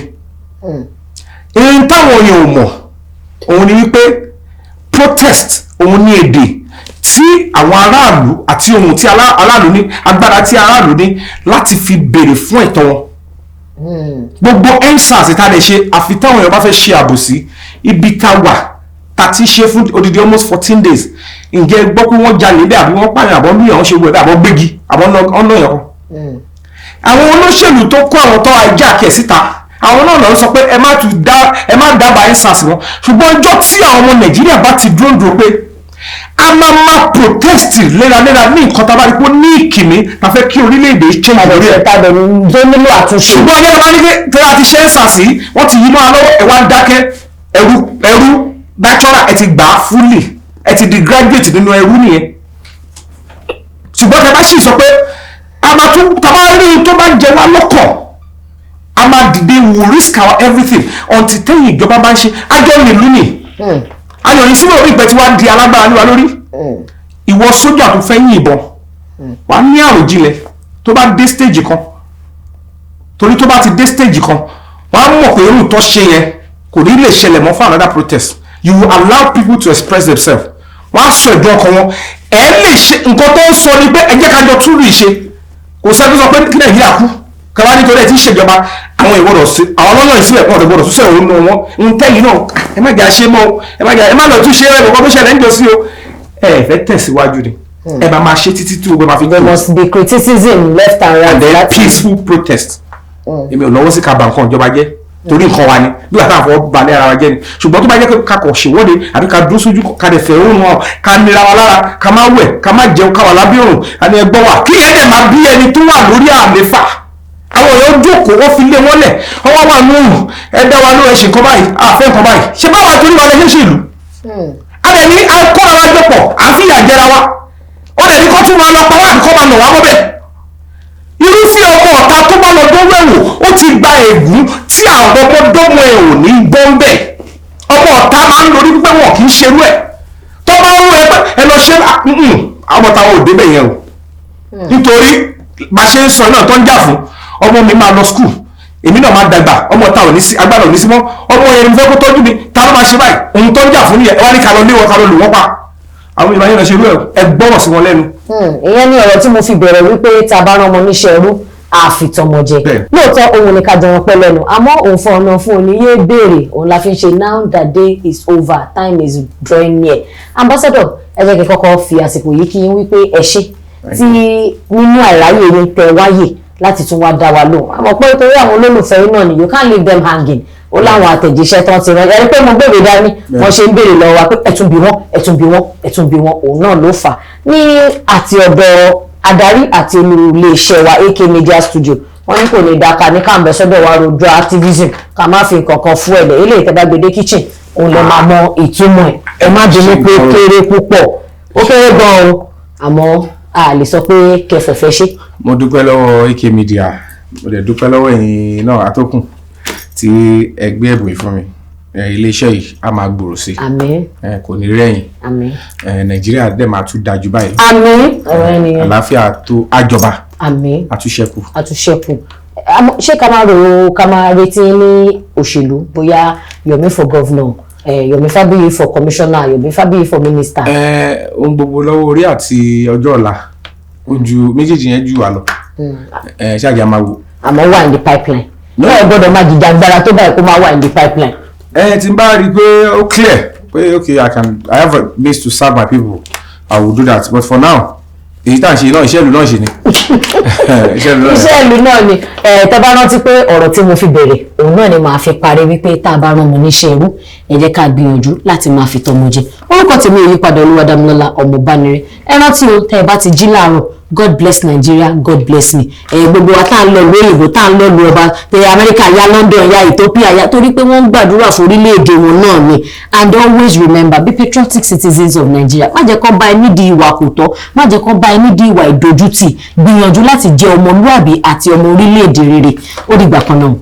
Èyí táwọn èèyàn ò mọ̀ òun ni wípé protest òun ní èdè tí àwọn aráàlú àti ohun tí aráàlú ní, agbára tí aráàlú ní láti fi béèrè fún ẹ̀tọ́ wọn. Gbogbo EndSARS tá a lè ṣe, àfi táwọn èèyàn bá fẹ́ ṣe àbòsí. Ibi tá a wà tá a ti ṣe fún odidi almost 14 days, ǹjẹ́ ẹ gbọ́ pé wọ́n jalè bẹ́ẹ̀, àbí wọ́n pààyàn, àbọ̀ lùyàn, ṣe wẹ̀ bẹ́ẹ̀, àbọ̀ gbégi, àbọ̀ ọ̀nà èèyàn kan? Àwọn olóṣèlú tó kó àwọn tó hijack ẹ̀ síta, àwọn náà lọ sọ pé ẹ má tún dá, ẹ má dábàá EndSARS wọn. Ṣùgbọ́n ọjọ́ tí àwọn ọmọ Nàìjíríà bá ti dúró dúró pé a máa máa protest léraléra ní nǹkan tá a bá rí pé ó ní ìkìmí ta fẹ́ kí orílẹ̀-èdè change lórí ẹ̀, Tàbí tó nílò àtúnṣe. ṣùgbọ́n ọjọ́ tó bá ní pé tí a ti ṣe EndSARS sí, wọ́n ti yí mọ́ wa lọ́wọ́, ẹ̀ wá ń dákẹ́, ẹrú ẹrú natural, ẹ ti gbà á fully, ẹ ti di graduate nínú ẹrú nìyẹn. Ṣùgbọ́n tẹ bá sì sọ pé a máa tún, tá a bá rí i tó bá jẹ wá lọ́kàn, a máa dìde, we will risk our everything until tẹ́yìn ìjọba bá ń ṣe àjọ nílùú nì. Ayọ̀ yìí síbẹ̀ orí ìpẹ́ tí wàá di alágbára ní wa lórí. Ìwọ sójà tó fẹ́ yìnbọn, wàá ní àròjinlẹ̀ tó bá dé stage kan, torí tó bá ti dé stage kan, wàá mọ̀ pé irú tó ṣe yẹn kò ní lè ṣẹlẹ̀ mọ́ fún another protest. You will allow people to express themselves. Wọ́n á sọ ẹ̀dùn ọkàn wọn. Ẹ lè ṣe nǹkan tó ń sọ ni pé ẹ jẹ́ ká jọ túlù ìṣe. Kò sẹ́ni tó sọ pé kí Nàìjíríà kú kàwá nítorí ẹ ti ń ṣèjọba. Àwọn ìwọ́dọ̀ sí àwọn ọlọ́yọ̀ ìsílẹ̀ kan ọ̀dọ̀ gbọ́dọ̀ tún sẹ̀rọ̀ nínú wọn ń tẹ́yìn náà. Ẹ má jà ṣe mọ́ o, ẹ má jà, ẹ má lọ tún ṣe ẹ kọ́kọ́ tó ṣẹlẹ̀ ń jọ sí o. Ẹ fẹ́ tẹ̀síwájú ni, ẹ máa máa ṣe títí tí gbogbo máa fi There must be criticism left and right. And then láti- peaceful protest. Èmi ò lọ́wọ́ sí ká bà nǹkan ìjọba jẹ́, torí nǹkan wa ni bí wàá táwọn fọwọ́ balẹ̀ ara wa jẹ́ ni. Ṣùgbọ́n tó bá jẹ́ pé ká kọ̀ ṣèwọ́de àbí ká dúró sójú, ká dẹ̀ fẹ̀ òórùn hàn, ká nira wa lára, ká má wẹ̀, ká má jẹun, ká wà lábẹ́ òrùn àní ẹgbọ́n wa, kí ẹ̀ dẹ̀ máa bí ẹni tó wà lórí àléfà. Àwọn èèyàn jókòó, wọ́n fi lé wọn lẹ̀, wọ́n wá wà ní òrùn. Ẹ dá wa lóore, ṣe nǹkan báyìí, àfẹ́ nǹkan báyìí, ṣe báwa torí wa lè ṣe ìlú. A dẹ̀ ní akọ́ra wa jọpọ̀, à ń fìyà jẹra wa. Ó dẹ̀ ní kó tún máa lọ pa wá àbí kó máa nà wá mọ́bẹ̀. Irúfẹ́ ọmọ ọ̀ta tó bá lọ dánwò ẹ̀wò, ó ti gba ègún tí àwọn ọmọdọ́mọ ẹ̀ ò ní gbọ́n bẹ̀. Ọmọ ọ̀ta máa ń lórí pípẹ́, wọn kì í ṣerú ẹ̀ tó bá ń rú ẹ pé ẹ lọ ṣe. Àwọn ọmọ táwọn ò débẹ̀ yẹn o, nítorí bá ṣe ń sọ náà tó ń jà fún ọmọ mi máa lọ school, èmi náà máa dàgbà, ọmọ ta ò ní sí, agbára ò ní sí mọ́. Ọmọ yẹn ni mo fẹ́ kó tọ́jú mi, ta ló máa ṣe báyìí? Ohun tó ń jà fún nìyẹn. Ẹ wá ní ká lọ lé wọn, ká lọ lù wọ́n pa. Àwọn ìbáyé lọ ṣe irú ẹ, ẹ gbọ́rọ̀ sí wọn lẹ́nu. Ìyẹn ní ọ̀rọ̀ tí mo fi bẹ̀rẹ̀ wípé tá a bá rán ọmọ níṣẹ́ ẹrú, àfìtọmọjẹ. Lóòótọ́ òun ní ká jẹun pẹ́ lẹ́nu, àmọ́ òun fún ọ̀nà fún òní yé béèrè. Òun la fi ń ṣe. Now that day is over, time is drawing near. Ambassador, ẹ jẹ́ kí n kọ́kọ́ fi àsìkò yìí kí yín wípé ẹ ṣé tí nínú àìráyè yín tẹ wáyè láti tún wá dá wa lóhùn. Àmọ́ pé torí àwọn olólùfẹ́ yín náà ni, you can't leave them hanging. Ó láwọn àtẹ̀jíṣẹ́ tán ti rán ẹni pé mo béèrè dání, wọ́n ṣe ń béèrè lọ́wọ́ wa pé ẹ̀tún bí wọ́n, ẹ̀tún bí wọ́n, ẹ̀tún bí wọ́n. Òun náà ló fà á ní àti ọ̀dọ̀ adarí àti olú iléeṣẹ́ wa, AK Media Studio. Wọ́n ní kò ní dáka ní káàmbẹ́sọ́dọ̀ wa rojọ́ activism, ká má fi nǹkan kan fún ẹ̀lẹ̀ eléyìí. Tẹ́ bá gbé dé kitchen, òun lè máa mọ ìtumọ̀ ẹ̀. Ẹ má bínú pé ó kéré púpọ̀, ó kéré gan-an o, àmọ́ a lè sọ pé kẹfẹ̀fẹ́ ṣe. Mo dúpẹ́ lọ́wọ́ AK Media, mo dẹ̀ dúpẹ́ lọ́wọ́ ẹ̀yin náà, atókùn tí ẹ gbé ẹ̀bùn yìí fún mi. Iléeṣẹ́ yìí á máa gbòòrò sí. Àmín. Kò ní rẹ̀yìn. Àmín. Nàìjíríà dẹ̀ máa tún dájú báyìí. Àmín, ọ̀rọ̀ ẹnìyẹn. Àlàáfíà tó àjọba. Àmín. Àtúnṣekù. Àtúnṣekù. Àmọ́ ṣé ká máa rò ó, ká máa retí ní òṣèlú, bóyá Yomi for governor, Yomi Fabiyi for commissioner, Yomi Fabiyi for minister? Ohun gbogbo lọ́wọ́ orí àti ọjọ́ ọ̀la, ó ju méjèèjì yẹn jù wá lọ. Ṣáàjà máa wò. Àmọ́ wà in the pipeline náà, ẹ gbọ́dọ̀ máa jìjàgbara tó báyìí kó máa wà in the pipeline. Tí n bá rí i pé ó clear pé okay, I have a means to serve my people, I will do that. But for now, èyí tá à ń ṣe náà, iṣẹ́ ìlú náà ṣe ni, iṣẹ́ ìlú náà. Iṣẹ́ ìlú náà ni. Tẹ́ bá rántí pé ọ̀rọ̀ tí mo fi bẹ̀rẹ̀, òun náà ni màá fi parí, wípé tá a bá rán ọmọ níṣẹ́ ẹrú, ẹ jẹ́ ká gbìyànjú láti máa fi tọmọ jẹ. Orúkọ tèmi ò yípadà, Olúwadámilọ́lá Ọmọbánirẹ́. Ẹ rántí o, tẹ́ ẹ bá ti jí láàárọ̀, God bless Nigeria, God bless me. Ẹ gbogbo wa tá à ń lọ ìlú òyìnbó, tá à ń lọ ìlú ọba tẹ, Amẹ́ríkà ya, London ya, Ethiopia ya, torí pé wọ́n ń gbàdúrà fún orílẹ̀-èdè wọn náà ni. And always remember, be patriotic citizens of Nigeria. Má jẹ́ kó bá ẹ nídìí ìwà kò tọ́, má jẹ́ kó bá ẹ nídìí ìwà ìdójútì. Gbìyànjú láti jẹ́ ọmọlúàbí àti ọmọ orílẹ̀-èdè rere. Ó dìgbà kan náà.